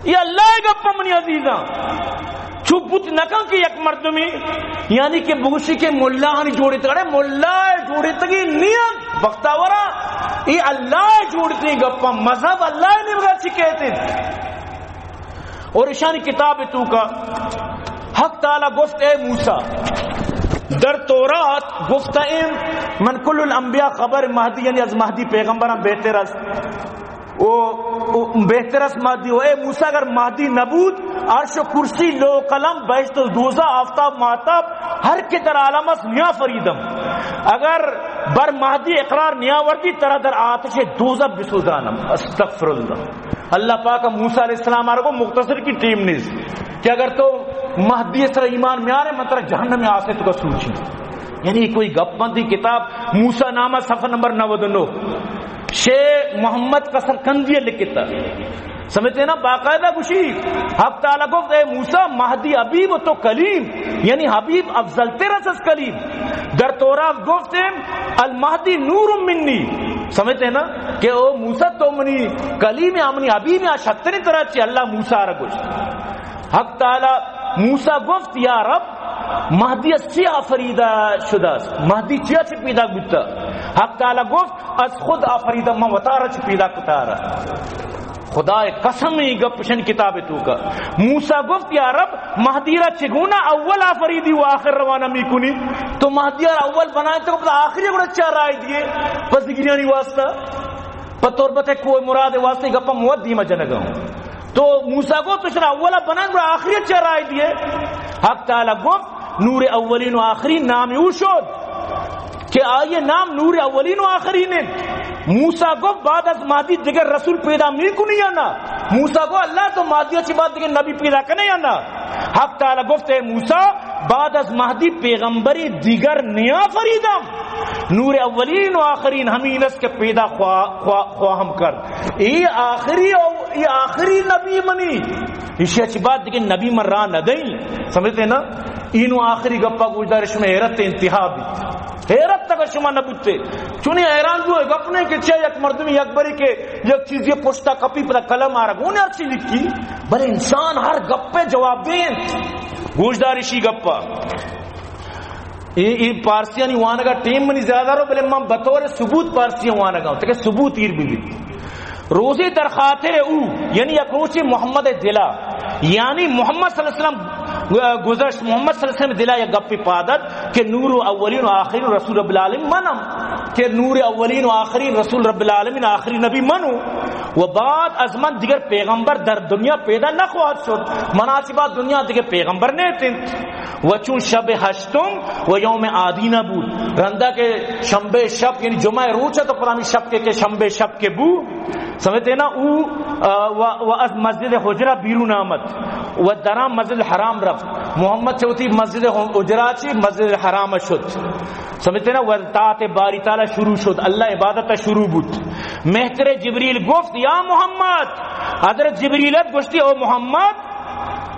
یہ اللہ گپ منی عزیزاں۔ چپ بوت نکن کہ یک مردمی، یعنی کہ بگوشی کہ ملا ہنی جوڑے تگڑے، ملا جوڑے تگی نیت بختاورا، یہ اللہ جوڑتے گپا، مذہب اللہ نے بگا چی کہتے۔ اور اشانی کتاب توکا حق تعالی گفت، اے موسی، در تورات گفت ایم من کل الانبیاء خبر مہدی، یعنی از مہدی پیغمبران بہتر است۔ او، او بہتر است مہدی۔ و اے موسی، اگر مہدی نبود، عرش و کرسی، لوح و قلم، بہشت و دوزہ، آفتاب، ماہتاب، ہر کہ در عالم است، نیا فریدم۔ اگر بر مہدی اقرار نیا وردی، ترا در آتش دوزہ بسوزانم۔ استغفر اللہ۔ اللہ پاک موسی علیہ السلام آرا گو مختصر کی ٹیم نیز کہ اگر تو مہدی سر ایمان میارے، من ترا جہنم آسے تو کا سوچی۔ یعنی کوئی گپ بندی کتاب موسی نامہ صفحہ نمبر نود و نو، شیخ محمد قصرقندی لکھتا۔ سمجھتے نا؟ باقاعدہ گوشی، حق تعالی گفت، اے موسی، مہدی حبیب و تو کلیم، یعنی حبیب افضل تر است از کلیم۔ در تورات گفت، المہدی نور منی۔ سمجھتے نا کہ او موسی، تو منی کلیم، منی حبیب، یا شترین طرح چی اللہ موسی را گوشت۔ حق تعالی موسی گفت، یا رب، مہدی از چی آفریدہ شده است؟ مہدی چیا چی پیدا بوتا؟ حق تعالی گفت، از خود آفریدہ، من وتارا چی پیدا کتارا۔ خدائے قسم، ای گپ شن کتاب توکا۔ موسی گفت، یا رب، مہدی را چگونه اول آفریدی و آخر روانہ می‌کنی؟ تو مہدی را اول بنائے تو پدا آخری گڑا چیا رائے دیے؟ پس گریانی واسطہ، پہ تربت کوہ مراد واسطہ گپا مودی ما جنگا ہوں۔ تو موسی گو تو شرا اولا بنان گڑا آخری چہ رائے دیے۔ حق تعالی گفت، نور اولین و آخرین نام او شد کہ آئی نام نور اولین و آخرین انت۔ موسی گفت، بعد از مہدی دگر رسول پیدا می‌کنی یا نه؟ موسی گو، اللہ، تو مہدی چی بعد دگر نبی پیدا کنے یا نه؟ حق تعالی گفت، اے موسی، بعد از مہدی پیغمبری دیگر نیافریدم۔ نور اولین و آخرین ہمین است کہ پیدا خواہ-، خواہ-، خواہم کرد۔ ای آخری او-، ای آخری نبی منی۔ ایشی چی بعد دگہ نبی من راہ نہ دئی۔ سمجھتے نا؟ اینو آخری گپا گوشدار، شما حیرت انتہا بیت۔ حیرت تک شما نہ بوتے۔ چونی حیران بو گپ نہیں کہ چہ یک مردمی یک بری کہ یک چیزی پشتا کپی پدا قلم آرا گونے ہر چی لکھی۔ بلے انسان ہر گپے جواب دے۔ گوشدار ایشی گپا۔ اے، اے پارسیانی وانگا ٹیم منی زیادہ رو، بلے من بطور ثبوت پارسیاں وانگا ہوں، تاکہ ثبوت ایر بی۔ روزے در خاطر او، یعنی یک روچے محمد دلا، یعنی محمد صلی اللہ علیہ وسلم گذشت، محمد صلی اللہ علیہ وسلم دلا یک گپی پادت کہ نور اولین و آخرین رسول رب العالمین منم، کہ نور اولین و آخرین رسول رب العالمین، آخری نبی منو، و بعد از من دیگر پیغمبر در دنیا پیدا نخواهد شد، منا چی بعد دنیا دیگر پیغمبر نیتنت۔ و چون شب هشتم و یوم آدینه بود، رندا کہ شنبه شب، یعنی جمعه روچ تو پرامی شب کے، کہ شنبه شب کے بو، سمجھتے نا؟ او، آ، و، و از مسجد حجرہ بیرون آمد و دران مسجد حرام رفت۔ محمد چوتی مسجد حجرہ چی مسجد حرام شد۔ سمجھتے نا؟ و طاعت باری تعالی شروع شد، اللہ عبادت شروع بود۔ مهتر جبریل گفت، یا محمد، حضرت جبریل گوشتی، او محمد،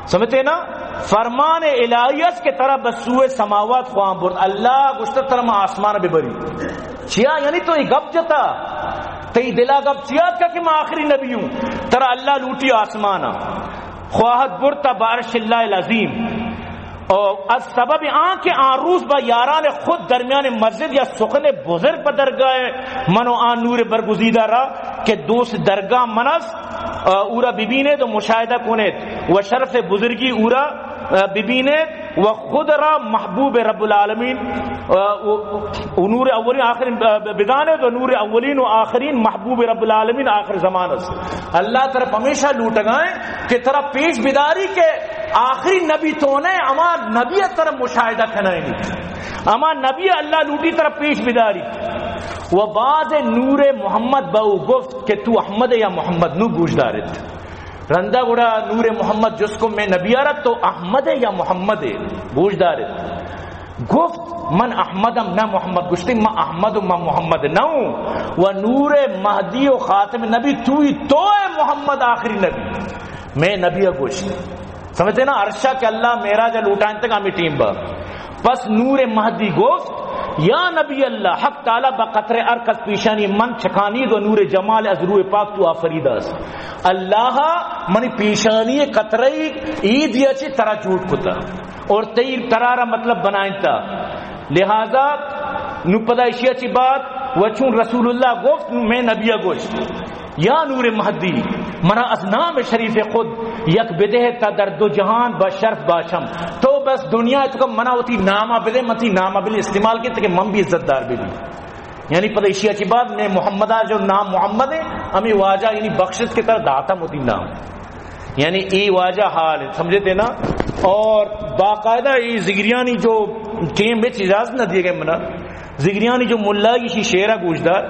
سمجھتے نا؟ فرمان الہی است کہ ترا به سوئے سماوات خواہاں برد۔ اللہ گوشتا ترا ما آسمان ببری۔ چیا؟ یعنی تو ای گپ جتا، تئی دلا گپ چیا اتکا کہ ما آخری نبی ہوں؟ ترا اللہ لوٹی آسمانا خواہد برد تا به عرش اللہ العظیم۔ او از سبب آن کہ آن روز با یاران خود درمیان مسجد یا سخن بزرگ پہ درگاہ من و آن نور برگزیدہ را کہ دوست درگاہ من است، آ، او را ببینید و مشاهده کنید و شرف بزرگی او را، آ، ببینید و خود را محبوب رب العالمین، آ، و، و نور اولین آخرین، آ، بدانید و نور اولین و آخرین محبوب رب العالمین آخر زمان است۔ اللہ طرف ہمیشہ لوٹگائیں کہ ترا پیش بداری کہ آخری نبی تو نہ، ہما نبی ترا مشاہدہ کنائینی، ہما نبی اللہ لوٹی ترا پیش بداری۔ و بعد نور محمد با او گفت کہ تو احمد یا محمد؟ نو گوش دارت۔ رندا گڑا نور محمد جست کو میں نبی آرت تو احمد یا محمد؟ گوش دارت۔ گفت من احمدم نہ محمد۔ گوشتی من احمد و من محمد نہ ہوں۔ و نور مہدی و خاتم نبی توئی، تو اے محمد آخری نبی۔ میں نبی گوشت۔ سمجھتے نا؟ عرشا کہ اللہ معراج لوٹائیں تک ہمیں ٹیم با۔ پس نور مہدی گفت، یا نبی اللہ، حق تعالی با قطر ارک از پیشانی من چکانید و نور جمال از روح پاک تو آفریدہ است۔ اللہ منی پیشانی قطرہ ای دیا چی ترا جوڑ کتا اور تئی ترا را مطلب بنائنتا۔ لہذا نو پدا اشیا چی بعد و چون رسول اللہ گفت، نو میں نبی گوشت۔ یا نور مہدی، مرا از نام شریف خود یک بدہ تا در دو جہان با شرف باشم۔ تو بس دنیا تو کا منا وتی نام بدے، من تی نام بل استعمال کی تاکہ من بھی عزت دار بی۔ یعنی پدا اشیا چی بعد میں محمد جو نام محمد ہے، ہمیں واجہ یعنی بخشت کے طرح داتا وتی نام۔ یعنی اے واجہ حال ہے، سمجھتے نا؟ اور باقاعدہ اے ذگریانی جو ٹیم وچ اجازت نہ دیے گئے منا، ذگریانی جو ملا ایشی شعرہ گوش دار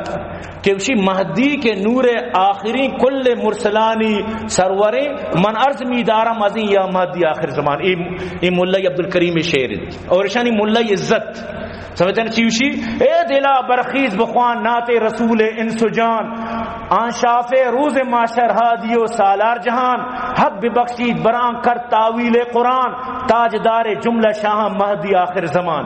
کہ اشی مہدی کے نور آخری کل مرسلانی سروریں، من عرض میدارم از این یا مہدی آخر زمان۔ اے، اے ملا عبدالکریم شعر اور اشانی ملا عزت سمجھتے ہیں چیوشی؟ اے دلا برخیز بخوان نعت رسول انس و جان، آن شافع روز محشر ہادی و سالار جہان، حق ببخشید بران کر تاویل قرآن، تاجدار جملہ شاہ مہدی آخر زمان۔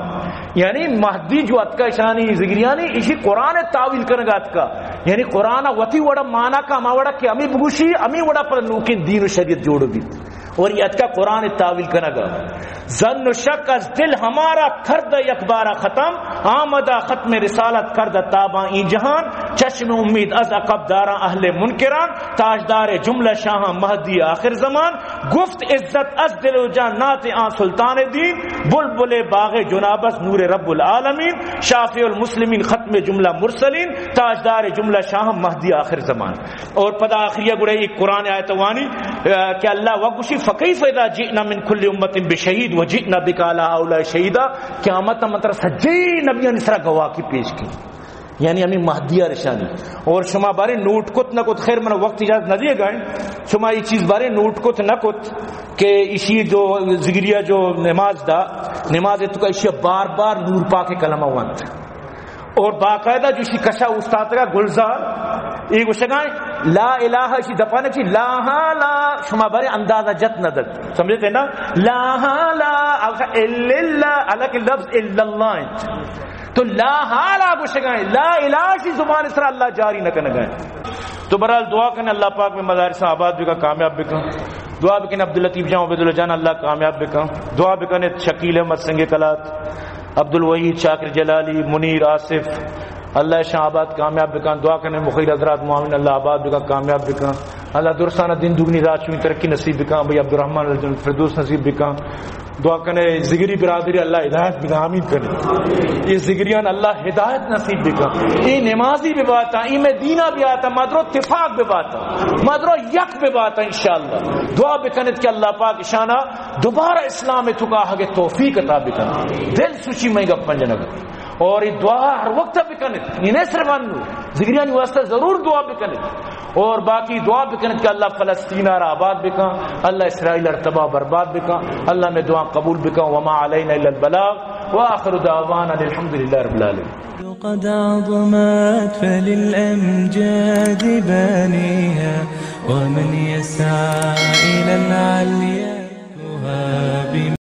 یعنی مہدی جو اتکا اشانی ذگریانی، اشی قرآن تاویل کنگا اتکا، یعنی قرآن وتی وڑا مانا کا، ہما وڑا کہ ہمیں بگوشی، ہمیں وڑا پر نوکیں دین و شریعت جوڑ بیت۔ اور یہ اتکا قرآن تاویل کنگا۔ ظن و شک از دل ہمارا کرد یک بارا ختم، آمدہ ختم رسالت کرد تاباں این جہان، چشم امید از عقب داراں اہل منکران، تاجدار جملہ شاہاں مہدی آخر زمان، گفت عزت از دل و جان نعت آن سلطان دین، بلبل باغ جناب است نور رب العالمین، شافع المسلمین ختم جملہ مرسلین، تاجدار جملہ شاہاں مہدی آخر زمان۔ اور پدا آخری گڑا ایک قرآن آیت وانی، آ، کہ اللہ وگوشی، فکیف اذا جئنا من کل امت بشہید و جئنا بک علی ہؤلاء شہیدا، قیامت من ترا سجے نبیانی سرا گواہی پیش کی، یعنی ہمیں مہدی رشانی۔ اور شما بارے نوٹ کت نہ کت، خیر من وقت اجازت نہ دیے گئے، شما یہ چیز بارے نوٹ کت نہ کت کہ اشی جو ذگریہ جو نماز دا، نماز تو کا اشی بار بار نور پاک کلمہ وانت۔ اور باقاعدہ جو شی کشا استاد کا گلزار، یہ گوشگائیں، لا الہ، شی دپانے چی لا ہا لا، شما بارے اندازہ جت نہ دت۔ سمجھتے نا؟ لا ہا لا، او شا الا اللہ، حالانکہ لفظ الا اللہ ہے۔ تو لا ہا لا گوشگائیں، لا الہ شی زبان سرا اللہ جاری نہ کنگائیں۔ تو بہرحال دعا کنے اللہ پاک میں مدارس آباد بکن، کامیاب بکن۔ دعا بکن عبداللطیف جان، عبیداللہ جان، اللہ کامیاب بکن۔ دعا بکن شکیل احمد سنگ کلات، عبدالوحید، شاکر جلالی، منیر، آصف، اللہ شان آباد کامیاب بکن۔ دعا کنے مخیر حضرات معاون، اللہ آباد بکن، کامیاب بکن۔ اللہ درستانہ دین دگنی راہ چویں ترقی نصیب بکن۔ بھائی عبدالرحمن الجنت فردوس نصیب بکن۔ دعا کنے ذگری برادری اللہ ہدایت بکن، آمین کنے۔ یہ ذگریان اللہ ہدایت نصیب بکن۔ یہ نمازی بباتا، یہ میں دینا بیاتا، مدرو اتفاق بباتا، مدرو یک بباتا انشاءاللہ۔ دعا بکنت کہ اللہ پاک اشانا دوبارہ اسلام تو کا حق توفیق عطا بکن۔ دل سوچی میں گپ جنگ۔ اور یہ دعا ہر وقت بکنت، یہ نہیں صرف انو ذگریانی واسطہ ضرور دعا بکنت۔ اور باقی دعا بکنت کہ اللہ فلسطین را آباد بکن، اللہ اسرائیل را تباہ برباد بکن، اللہ میں دعا قبول بکن۔ وما علینا الا البلاغ، وآخر دعوانا الحمد لله رب العالمين۔ قد عظمت فللأمجاد بانيها، ومن يسعى إلى العلي